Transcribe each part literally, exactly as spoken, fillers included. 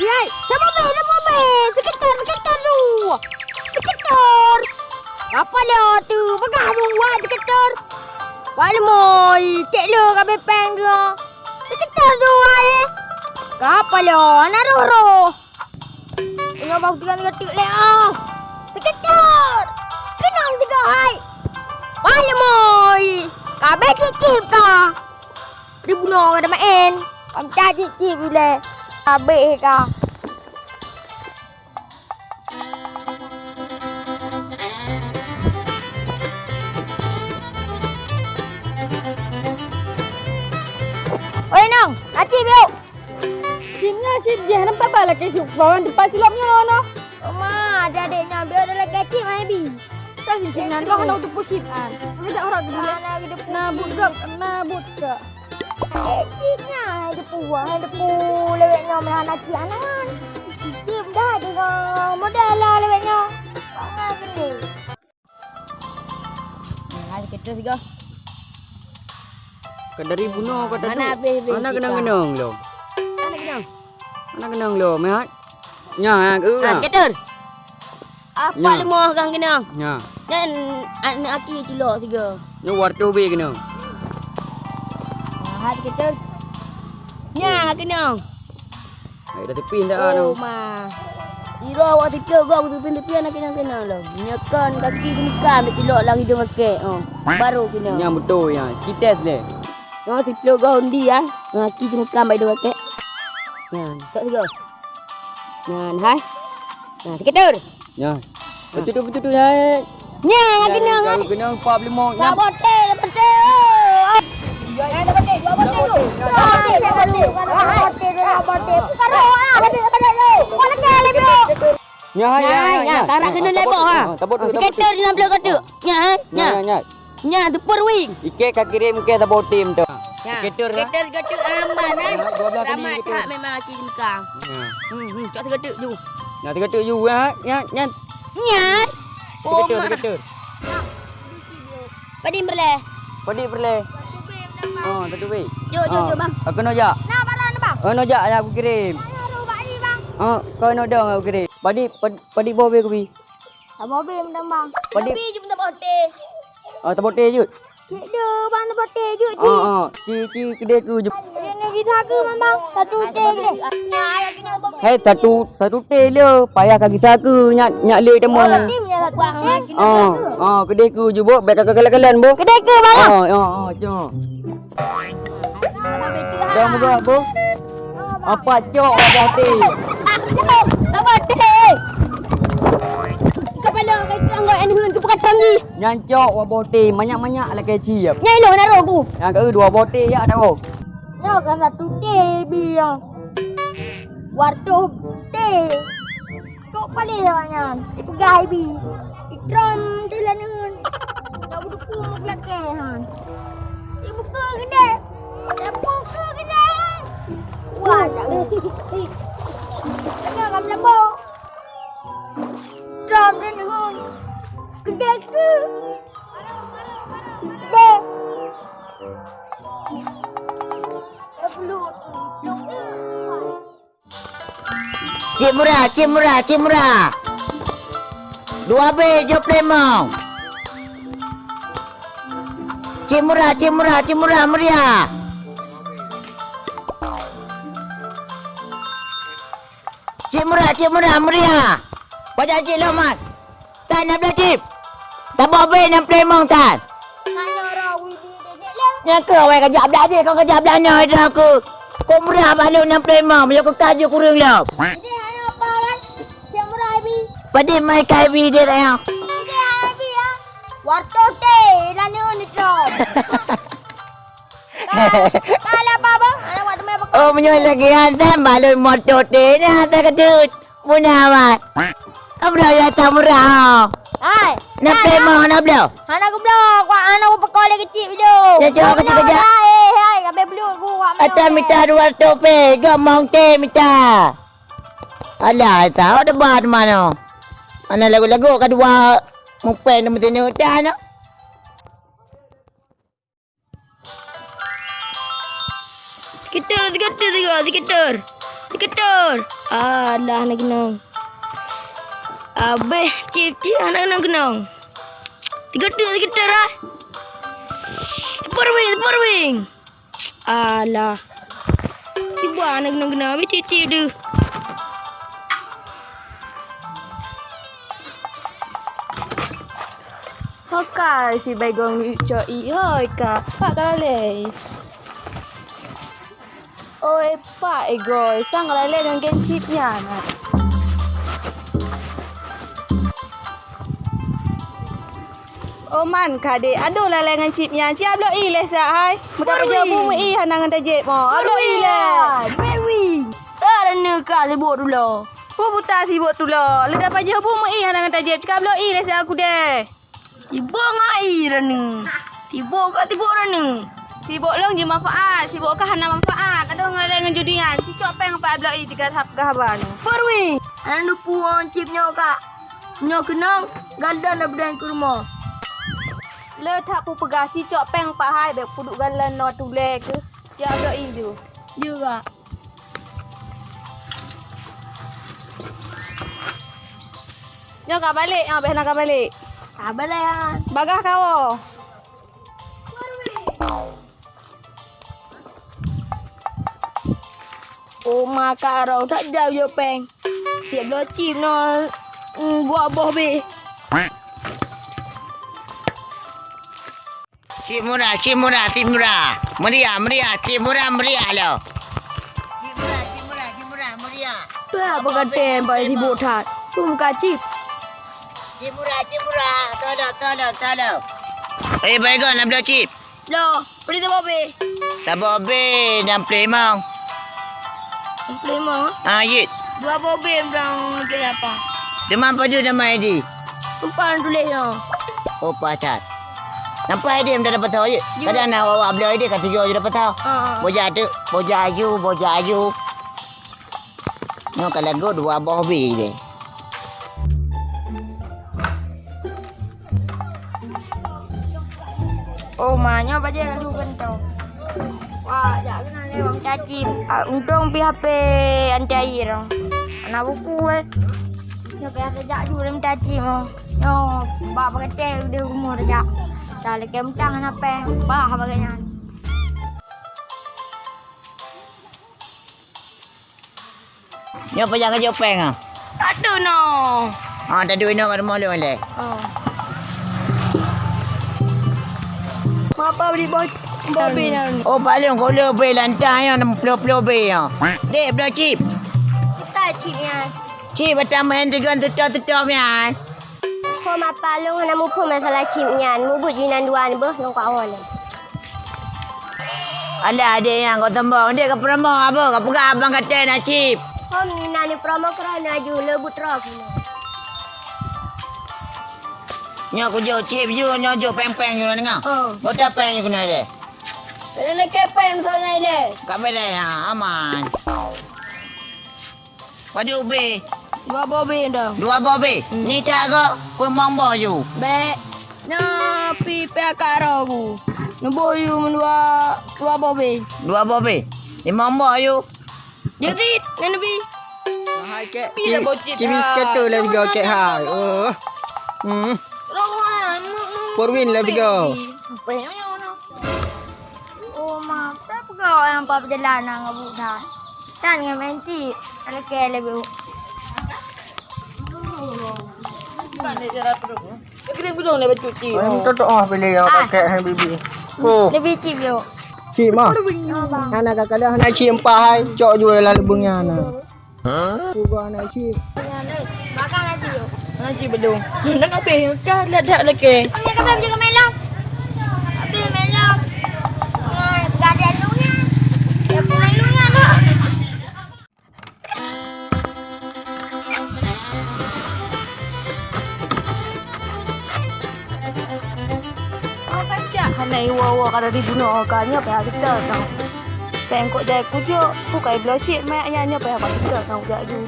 Hai, saboh bèe, saboh bèe. Sekitar, sekitar tu. Sekitar. Apa dia tu? Peugah dua sekitar. Pak Lemoi, cek le ka bepeng dia. Sekitar tu, hai. Ka apa dia? Hana roh-roh. Nyoe bak teuk lé ah. Sekitar. Keunong tiga hai. Pak Lemoi. Ka bèe cicip ka. Dibunoe ka maén. Ka mita cicip ulèe. Habéh ka. Oi, Nong, na cit biôk. Cit nyan cit jih, nampak bah lakèe sukon teumpat silop nyoe noh. Oma, adék-adék nyoe biôk dah lakèe cit, Mai Bi. Tapi cit nyan bah hana teupeu cit an. Meudak urat geuduek. Hana geudepu. Na buet gop, na buet gop. Eh, cit nyan hai depu, hai depu lewat nyoe meuhana cit anan. Cit dah deungoe model lah lewat nyoe. Sama geundi. Nah, hai, keuteuh sigoe. Ka dari bunoe ka tatu. Hana habéh-habéh. Hana keunong-keunong lom. Hana keunong. Hana keunong lom, eh. Nyan, ha, ke. Ah, keuteuh. Apa lemoh kang keunong? Nyan. Nyan aneuk aki culok sigoe. Nyoe warto be keunong. Nah, hai, keuteuh. Nyan keunong. Hai, dah teupin dah, oh, anu. Ma. Iro awak siplôh goe teupin-teupin aneuk keunong-keunong lom. Nyoe kon kaki jeumukam diculok lam idong kakek, oh. Baru keunong. Nyang beutôi nyan. Kites deh. Oh, siplôh goe undi, ah. Kaki jeumukam bak idong kakek. Nyan, sok sigoe. Nyan, hai. Nah, siketur. Nyan. Betul tu, betul tu, hai. Nyan, lagi nyan, nyan. Kena empat puluh lima. Sabote, sabote. Sabote, sabote. Sabote, sabote. Bukan roh, ah. Sabote, sabote. Kau lagi, lagi. Nyan, hai, nyan, nyan, nyan. Karak kena lebok, ha. Sabote, sabote. Siketur enam puluh kotak. Nyan, hai. Nyan, nyan, nyan. Nyan, teupeu ruweng. Ikek ka kirém keu saboh tim tu. Nyan. Siketur, ha? Siketur, siketur aman, ha? Nyan, dua belas kali siketur. Ramat that memang aki jeumukam. Nyan. Hmm, hmm, cok siketur ju. Nyan, siketur ju, ha? Nyan, nyan. Nyan. Siketur, oh, siketur. Padum peureulèe? Padum peureulèe? Oh, satu bèe. Jok, jok, jok, bang. Aku nojak. Nah, barang ni, bang. Oh, nojak, ya, aku kirém. Nah, nah, bang ni, bang. Oh, kau nodong aku kirém. Padum, pad-, padum boh bèe kubi. Saboh bèe mantong, bang. Padum. Tapi jeuet sabote. Oh, sabote jeuet. Cik deh, bang, sabote jeuet, cik. Oh, oh. Cik, cik, keudéh keu jeuet. Dia nak gisa keu, bang, bang. Satu teh deh. Hai, satu, satu teh le. Payah ka gisa keu, nyak, nyak le teuma. Oh, tim ya, satu teh. Oh, oh, keudéh keu jeuet, bok. Bèk ka kalon-kalon, bok. Keudéh keu, bang. Oh, oh, oh, cok. Dah meugot, bok. Apa cok, bok, teh? Sabote. Kepala kau kurang kau anu tu bukan tanggi. Nyan cok waboh teh, manyak-manyak lakèe ciep. Nyai loh naroh ku. Nyang keu dua boh teh ya tahu. Nyoe kan satu teh bi yang. Wartoh teh. Kok paléh awak nyan? Ipeugah ibi. Itrom tu lah nyan. Nak beudukung meukeulakèe han. Ibuka keudè. Ibuka keudè. Wah, tak boleh. Tengah kamu labo. Drum dan hon. Kedai ke? Deh. Cik Mura, Cik Mura, Cik Mura. Dua bèe jok limong. Cik Mura, Cik Mura, Cik Mura, meuria. Cik Mura, Cik Mura, meuria. Pajan cit lom, Man. Tan na blah cit. Saboh bèe nam peulimong tan. Nyan keuh awai kajak blah deh, kon kajak blah nyoe dah aku. Kok murah bak lôn nam peulimong, meunyoe keu kaju kureueng lom. Padum mai kai bi deh sayang. Wartoh teh, lalu ni trom. Ka, ka laba boh, anak wak teumé beukeuh. Oh, meunyoe lagèe nyan, balon moto teh nyan, ata keudeuet. Muna awai. Ka beuraya ta murah, oh. Hai. Na hai, premo, na. Na bloe. Hana geubloe, wak hana geupeuko lé keuchik video. Ya, jok keuchik keujak. Hai, hai, ka bèk bluet ku, wak. Ata mita dua ratus pe, gomong teh mita. Alah, ata, oh, debat mano. Mana lagu-lagu ka dua mupèn meuteuneu tan, oh. Siketer, siketer, siketer, siketer. Sikeutôt. Alah, hana keunong. Abéh cip-cip hana keunong-keunong. Sikeutôt, sikeutôt, ah. Purwing, purwing. Alah. Kiban na keunong-keunong, habéh cit-cit deuh. Ho ka si Baigong cok ié, hôi ka, pat ka lalé. Oi, pat Igoy, sang lalé ngon geng cip nyan. Oh man ka dek, adoh lalé ngon cip nyan, siap bloe ié lé siat hai. Meuka pajoh bu meuié hana ngon tajép mo. Bloe ié lé. Baby. Ka raneuk ka sibok tulo. Peue buta sibok tulo. Leuda pajoh bu meuié hana ngon tajép, ka bloe ié lé siat aku deh. Sibok ngon ié raneuk. Sibok ka sibok raneuk. Sibok lôn jimanfaat, sibok ka hana manfaat. Adoh ngon lalé ngon judi nyan, sicok péng pat bloe ié tiga hab ka haba nyoe. Perwi, hana neupue cip nyoe ka. Nyoe keunong, galon na beudang keu rumoh. Le that peue peugah, sicok péng pat hai, bék peuduek galon noe tulée keuh. Jak bloe ié ju. Ju ka. Nyoe ka balek, nyoe béh na ka balek. Ka balek, ah. Bagah kawoe. Oma ka rhot that jauh yo péng. Tiep bloe cip nyoe, mm, dua boh beh. Cip murah, cip murah, cip murah. Meriah, meriah, cip murah, meriah lo. Cip murah, cip murah, cip murah, meriah. Tuh apa kata yang pakai sibuk that? Kum ka cip. Cip murah, cip murah. Tolong, tolong, tolong. Eh, Baigong, nak bloe cip? Lo, beli tu bobe. Saboh beh, enam puluh lima. Enam puluh lima? Ah, yit. Dua bobe bilang je apa? Teuma padum nama I D? Empat tulis nyoe. Oh, pacat. Nampak I D minta dapat tahu, yit. Yit. Kadang nak awak beli I D, kata jauh je dapat tahu. Ah, ah. Boja tu, boja ayu, boja ayu. Nyoe ka lagu dua boh beh deh. Oh, ma, nyoe bajée ka lheueh geuntong. Wah, jak keunan lé wang cacim. Ah, untông pih H P anti air. Hana buku, eh. Nyoe pih H P jak ju lé cacim, oh. Nyoe, bak paketée udeh rumoh tajak. Dah lekee mutang hana péng. Bah, bagai nyan. Nyoe pajan ka jok péng ah? Taduek inoe. Ah, taduek inoe kat rumoh lôn lé. Oh. Mapa beli boh, boh beh nyan? Oh, paléng koh lôn beh lantah nyoe enam puluh puluh beh nyoe. Dek, bloe cip. Kita cip nyan. Cip, batang main tegon tutoe-tutoe nyan. Ho mapa lôn hana muphom masalah cip nyan. Mubuet jinan dua nibeuh lôn ka ho lé. Alah, adek nyan kok sombong. Dek ka promo apa? Ka peugah abang kata na cip. Hom ni na ni promo kerana aju le butroe keunoe. Nyoe kujok cip ju, nyoe jok péng-péng ju na dengar. Oh. Bota péng ju kena deh. Kena ke péng sana deh. Ka bedai ha, aman. Padub beh? Dua boh beh dah. Dua boh beh? Hmm. Ni tak ke? Pemang boh ju. Bek. Na pi pihak karo ku. Nuboh ju mendua dua boh beh. Dua boh beh? Limong boh ju. Jadi, na nabi. Hai kek. Pi dah bocit. Cibi seketul lah tiga kek hai. Oh. Hmm. Rowan. Purwin lah tiga. Apa yang Oh, ma, peue peugah nyang pap jalan ngon budak? Tan ngon main cit. Aneuk kèe leubeh. Keuneuk bilong lé bacut cit. Ayam tutoe ah pilih ya pakai hai bibi. Oh. Leubeh cit yo. Cit mah. Oh, bang. Anak kakak dah nak cit empat hai. Cok jual lah lebungnya anak. Hah? Ubah anak cik. Makan aja yuk. Anak cik bedong. Nak apa? Kah lihat dah lagi. Kami jaga main, jaga main lah. Habis main lah. Nah, pegadaian lu nya. Dia main lu nya dah. Oh, kacak hana iwoe-woe kada dibunoe ka nyoe payah geutot tau. Pengkot jai kujok, kukai bloe cit mak nyan nyoe payah bak geutot tau jak ju.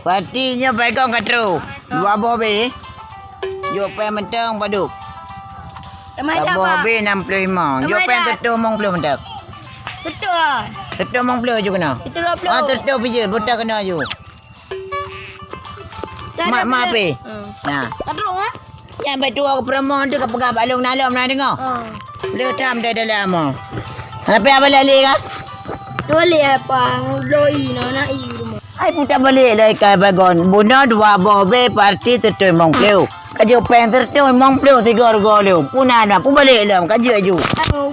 Pati nyoe pegong ka trok. Dua boh beh. Yôh péng mantong padub. Tamah dah, Pak. Saboh habéh nam ploh limong. Yôh péng sireutoh limong ploh mantong. Sireutoh, ah. Sireutoh limong ploh ju keunoe. Sireutoh dua ploh. Ah, sireutoh pijeuet, buta keunoe ju. Mak, mak pi. Hmm. Nah. Ka trok, ah? Nyang bak tuwoe keu promo tu ka peugah bak lôn na lom na deungoe. Oh. Le tham dai dalam oh. Hana payah balek lé ka? Balek apa? Bloe i na, na i rumoh. Ai puta balek lé ka bagon. Bunoe dua boh be parti sireutoh limong ploh. Ka jeuet péng sireutoh limong ploh sigoe rugoe lôn. Puna na, pu balek lom ka jeuet ju.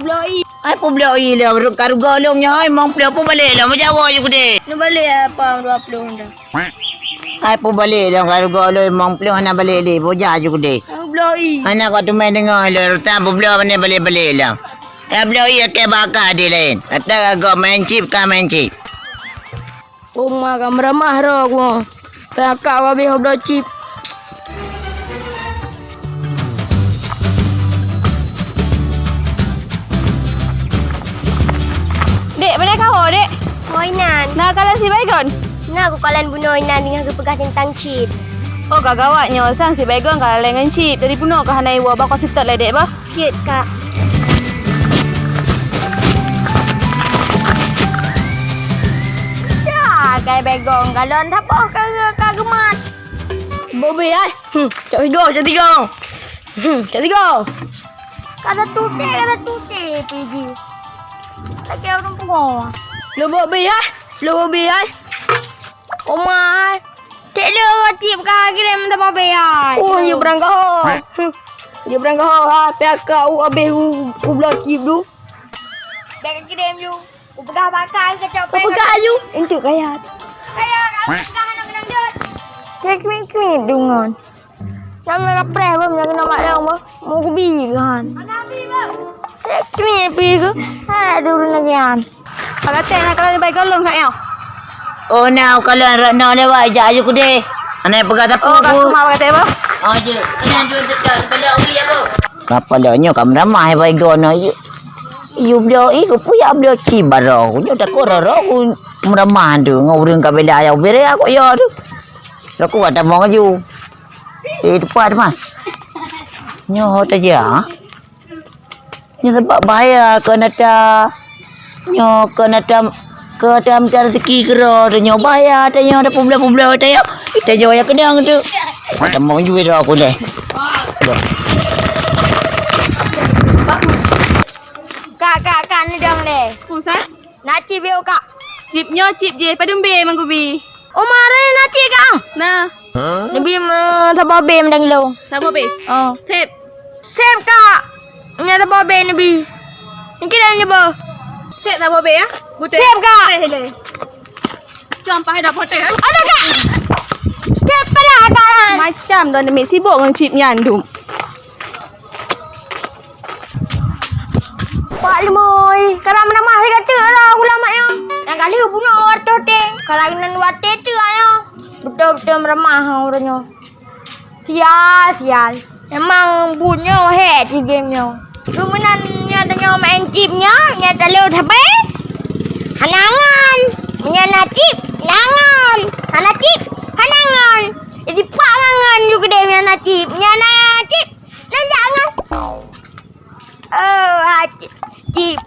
Bloe i. Ai pu bloe i lom ka rugoe lôn nyoe limong ploh pu balek lom jawoe ju keudeh. Nu balek apa dua ploh dah. Hai pu balek lom ka rugoe lôn limong ploh hana balek lé, boja ju keudeh. Hana ka teumé deungoe lé, reuta peubloe pane balek-balek lom. Ya bloe i akée baka di laén. Ata ka gob main chip ka main chip. Oma ka meuramah droe ku. Ka ka habéh bloe chip. Dek, bada kaho, Dek? Ho inan. Na kalon si Baygon? Na kukalon bunoe inan teungoh geupeugah teuntang chip. Oh, ka gawat nyoe, sang si Baygon ka lalée ngon chip. Dari bunoe ka hana iwoe, bah kuseutôt lé, Dek, bah. Jeuet, Kak. Dah, kai Baygon kalon saboh ka, ka geumat. Bobi, ai. Hmm, cok tiga, cok tiga. Hmm, cok tiga. Ka satu teh, ka satu teh, pigi. Lagi orang pungo. Lo Bobi, ai. Lo Bobi, ai. Oma, ai. Tek le chip ka kirim sama Bobi, ai. Oh, dia berang kau. Hmm. Dia berang kau, ha. Pihak kau habis u, u bloe chip tu. Dah kirim ju. Upeugah baka keu cok péng. Upeugah aju. Entuk kaya. Kaya kau peugah aneuk keunong jeuet. Krik, krik, krik, dungon. Nyang ka preh beuh, nyang keunoe mak lôn beuh. Meugubi kan. Krik, krik, pi ke. Hai, dulu lagi an. Kalau teh nak kalau dibai golong kat nyoe. Oh, na kalau rot nyoe lewat, jak aju keudeh. Aneuk peugah sapeue. Oh, kat rumah pakai teh beuh. Oh, je. Kena dua juta, kena ui aku. Kapala nyoe ka meuramah, hai bai gono. Yue bloe i, keupeue jak bloe chip baroe. Nyoe takot raro ku meuramah tu ngon ureueng ka beda ayah ubiri aku ya tu. Laku ka tamong aju. Eh, tepat mah. Nyoe ho taja. Nyoe sabab bahaya keu nata. Nyoe keu nata, keu nata mita rezeki keudroe tu nyoe bahaya tanyoe dah publoe-publoe tanyoe. Ita jawai keudang tu. Tamong jui dah aku deh. Aduh. Kak, kak, kak, neudong lé. Peue sa? Na chip yôh, kak. Chip nyoe chip jih padum be meugubi. Oma, na chip, kak? Na. Neubi me-, saboh be meudang lo. Saboh be? Oh. Tep. Tep, kak. Nyan saboh be neubi. Niki dah neubi. Tep saboh be ya? Buteh. Tep, kak. Teh le. Cam payah dah poteh, eh? Aduh, kak. Tep payah, kak. Macam dah demi sibuk ngon chip nyan dum. Pak Limoi, karang meuramah sigoe teuk rot gula mak nyoe. Nyang kali bunoe watèe teng, karang nan watèe teuk nyoe. Beutôi-beutôi meuramah ureueng nyoe. Sial, sial. Memang buet nyoe hék si game nyoe. Keu meunan nyoe tanyoe main chip nyoe, nyoe talo sabe. Hana ngon. Nyoe na chip, na ngon. Hana chip, hana ngon. Jadi pak ngon ju keudeh nyoe na chip. Nyoe na chip, na jak ngon. Oh, ha, chip, chip,